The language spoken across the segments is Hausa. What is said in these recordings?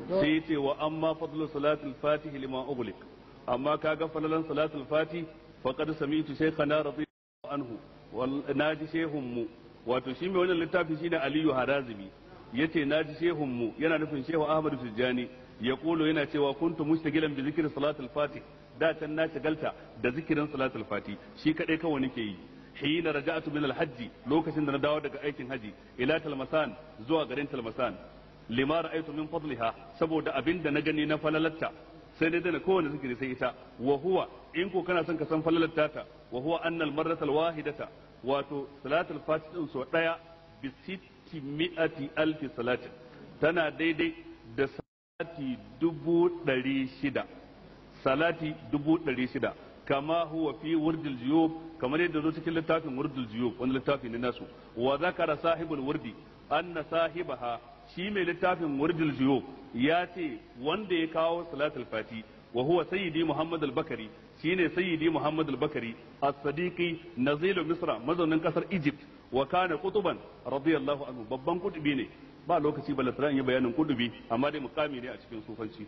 Sai yace wa amma fadlu salatul fatih lima ughliq, amma kaga falalan salatul fatih, faqad sami'tu shaykhana radiyallahu anhu, naji shehun mu, wato shi mai wannan littafi shine Aliyu Harazimi, yace naji shehun mu, yana nufin Shehu Ahmad Tijjani, ya kulo yana cewa kuntu mushtagilan bi zikri salatul fatih, da can na shagalta da zikirin salatul fati, shi kadai kawai nake yi. Hina raja'tu min al-hajji, lokacin da na dawo daga aikin haji, ila Talmasan, zuwa garin Talmasan, lima ra'aytu min fadliha, saboda abin da na gani na falalatta, sai dai dana kowane zikiri sai ita. Wa huwa, in ko kana son ka san falalatta ta, wa huwa anna al-marrata al-wahidata, wato salatul fati din so daya, bi 600 alfi salatin, tana daidai da salati 600,000, salati 600,000, kama huwa fi wurdil juyub, kamar yadda zo cikin littafin wurdil juyub, wani littafi ne nasu. Wa zakara sahibul wurdi anna sahibaha, shi mai littafin wurdil juyub ya ce wanda ya kawo salatul fati, wa huwa sayyidi Muhammad al-Bakari, shine sayyidi Muhammad al-Bakari as-Sadiqi, nazilu Misra, mazaunin kasar Egypt, wa kana qutuban radiyallahu anhu, babban kutubi ne. Ba lokaci balatara in yi bayanin kutubi, amma dai mukami ne a cikin sufanci.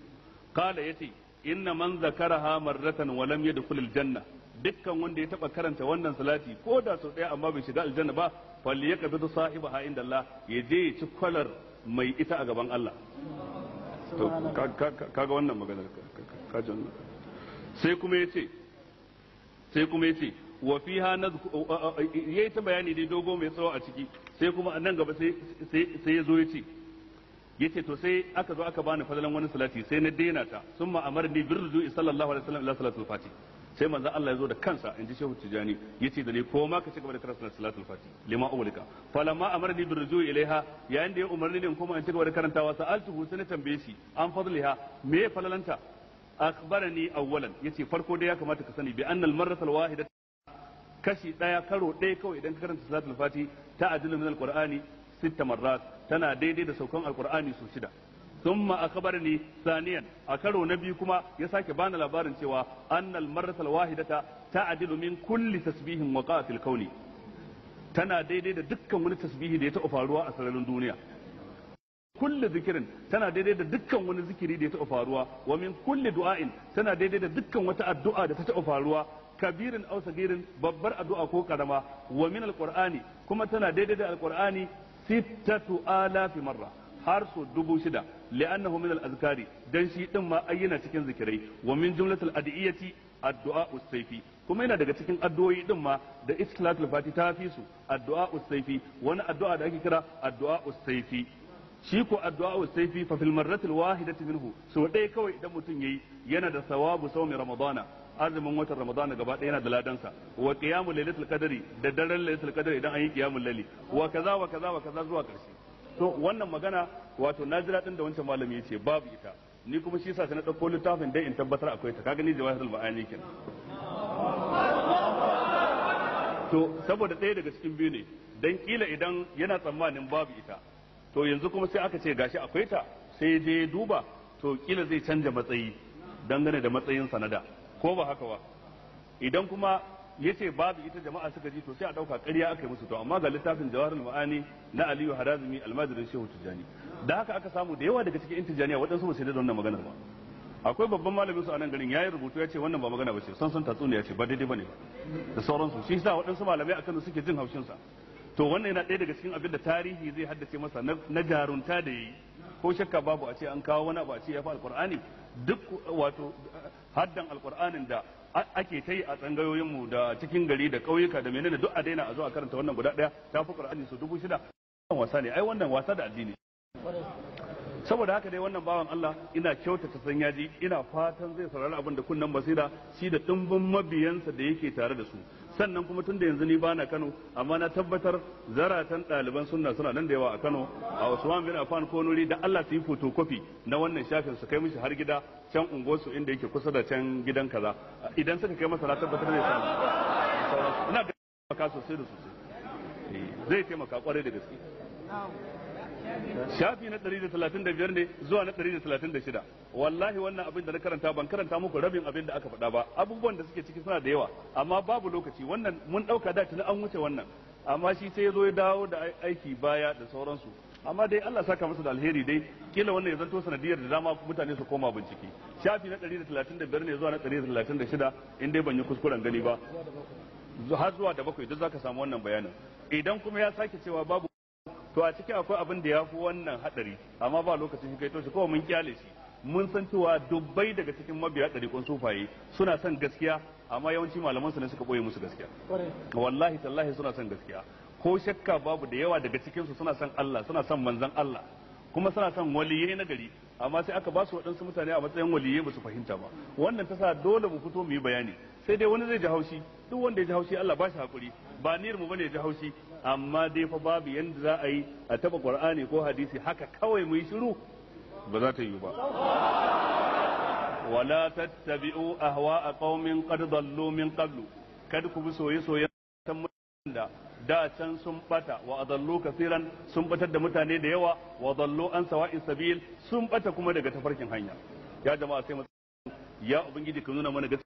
Kala yace inna man zakaraha marratan wa lam yadkhul aljanna, dukkan wanda ya taba karanta wannan salati ko da sau daya amma bai shiga aljanna ba, falyaqbidu sahibaha inda Allah, ya je ya ci kwalar mai ita a gaban Allah. To kaga wannan maganar ka ji wannan. Sai kuma yace, sai kuma yace wa fiha yayi ta bayani dai dogo mai tsawo a ciki. Sai kuma nan gaba sai sai ya zo yace, yace to sai aka zo aka bani fadalan wani salati, sai na daina ta. Summa amarni birruju sallallahu alaihi wasallam ila salatul fati, sai manzon Allah ya zo da kansa, inji Shehu Tijani, yace da ni ko ma ka ci gaba da karanta salatul fati lima ulika. Falamma amarni birruju ilaiha, yayin da ya umarni ni in koma in ci gaba da karantawa, sa'altuhu, sai na tambaye shi an fadliha, me falalanta. Akhbarani awwalan, yace farko dai ya kamata ka sani bi annal marratal wahida, kashi daya, karo daya kawai idan ka karanta salatul fati, ta adilu min alqur'ani 6 marrat, tana daidai da saukan alqur'ani su 6. Thumma akhbarani thaniyan, a karo na biyu kuma ya sake bani labarin cewa annal marratal wahidata ta'dilu min kulli tasbihin waqa'a fil kauni, tana daidai da dukkan wani tasbihi da ya taɓa faruwa a sararin duniya. Kulli zikirin, tana daidai da dukkan wani zikiri da ya taɓa faruwa. Wa min kulli du'ain, tana daidai da dukkan wata addu'a da ta taɓa faruwa, kabirin aw sagirin, babbar addu'a ko karama. Wa min alqur'ani, kuma tana daidai da alqur'ani 6000 marra, har so 6000, li'annahu min al-azkari, dan shi din ma ayyana cikin zikirai. Wa min jumlatil adiyati addu'a usayfi, kuma yana daga cikin addu'o'i din ma da islatul fati ta fi su, addu'a usayfi, wani addu'a da ake kira addu'a usayfi. Shi ko addu'a usayfi fa fil marratil wahidati minhu, so ɗaya kawai idan mutum yayi, yana da sawabu sawmi ramadana, azumin watan ramadana gaba ɗaya yana da ladansa, wa qiyamul lailatul qadri, da daren lailatul qadri idan an yi qiyamul laili, wa kaza wa kaza wa kaza zuwa ƙarshe. To wannan magana wato na ji daɗin da wancan malami ya ce babu ita, ni kuma shi yasa sai na ɗauko littafin dai in tabbatar akwai ta. Kaga ni jawahirul ma'ani kenan. To saboda ɗaya daga cikin biyu ne, dan kila idan yana tsammanin babu ita, to yanzu kuma sai aka ce gashi akwai ta, sai je duba, to kila zai canja matsayi dangane da matsayin sanada, ko ba haka ba? Idan kuma yace babu ita, jama'a suka ji, to sai a dauka ƙarya aka yi musu. To amma ga littafin Jawahirul Ma'ani na Aliyu Harazimi, almajirin Shehu Tijjani, da haka aka samu da yawa daga cikin yan Tijjaniya waɗansu ba su yarda da wannan maganar ba. Akwai babban malamin su a nan garin yayi rubutu ya ce wannan ba magana ba ce, san tatsuniya ce, ba daidai bane ba da sauransu. Shi yasa waɗansu malamai a Kano suke jin haushin sa. To wannan yana ɗaya daga cikin abin da tarihi zai haddace masa na jarunta da yayi. Ko shakka babu a ce an kawo wani abu a ce ya fi alqur'ani, duk wato haddan alqur'anin da ake ta yi a tsangayoyinmu da cikin gari da ƙauyuka da menene, duk a daina a zo a karanta wannan guda ɗaya ta fi qur'ani su 6000. Wannan wasa ne, ai wannan wasa da addini. Saboda haka dai wannan bawan Allah ina kyautata san yaji, ina fatan zai saurari abin da kunnan basira, shi da dimbin mabiyansa da yake tare da su. Sannan kuma tunda yanzu ni bana Kano, amma na tabbatar zaratan ɗaliban sunna suna nan da yawa a Kano, a Usman bin Affan ko Nuri, da Allah su yi photocopy na wannan shafin su kai mishi har gida can unguwarsu inda yake kusa da can gidan kaza. Idan suka kai masa na tabbatar zai samu. Ina ga taimaka sosai da sosai, zai taimaka kwarai da gaske. Shafi na 135 ne zuwa na 136. Wallahi wannan abin da na karanta ban karanta muku rabin abin da aka faɗa ba, abubuwan da suke ciki suna da yawa, amma babu lokaci. Wannan mun ɗauka da tuni an wuce wannan, amma shi sai ya zo ya dawo da aiki baya da sauransu. Amma dai Allah saka masa da alheri dai, kila wannan ya zanto sanadiyar da dama mutane su koma bincike. Shafi na 135 ne zuwa na 136 in dai ban yi kuskuren gani ba, har zuwa da 7 duk zaka samu wannan bayanin. Idan kuma ya sake cewa babu, to a cikin akwai abin da ya fi wannan hadari, amma ba lokacin shi kai to shi kawai mun kyale shi. Mun san cewa dubbai daga cikin mabiya ɗariƙun sufaye suna son gaskiya, amma yawanci malaman su ne suka boye musu gaskiya. Wallahi tallahi suna son gaskiya, ko shakka babu da yawa daga cikin su suna son Allah, suna son manzon Allah, kuma suna son waliyai na gari, amma sai aka ba su waɗansu mutane a matsayin waliyai ba su fahimta ba. Wannan ta sa dole mu fito mu yi bayani. Sai dai wani zai ji haushi, duk wanda ya ji haushi Allah ba shi hakuri, ba niyyar mu bane ya ji haushi, amma dai fa babu yanda za a yi a taba Qur'ani ko hadisi haka kawai mu yi shiru, ba za ta yi ba. Wala tattabi'u ahwa'a qaumin qad dallu min qablu, kad ku bi soye-soyen da da can sun bata, wa adallu kaseeran, sun batar da mutane da yawa, wa dallu an sawa'is sabil, sun bata kuma daga tafarkin hanya. Ya jama'a sai mu ya ubangiji ka nuna mana gaskiya.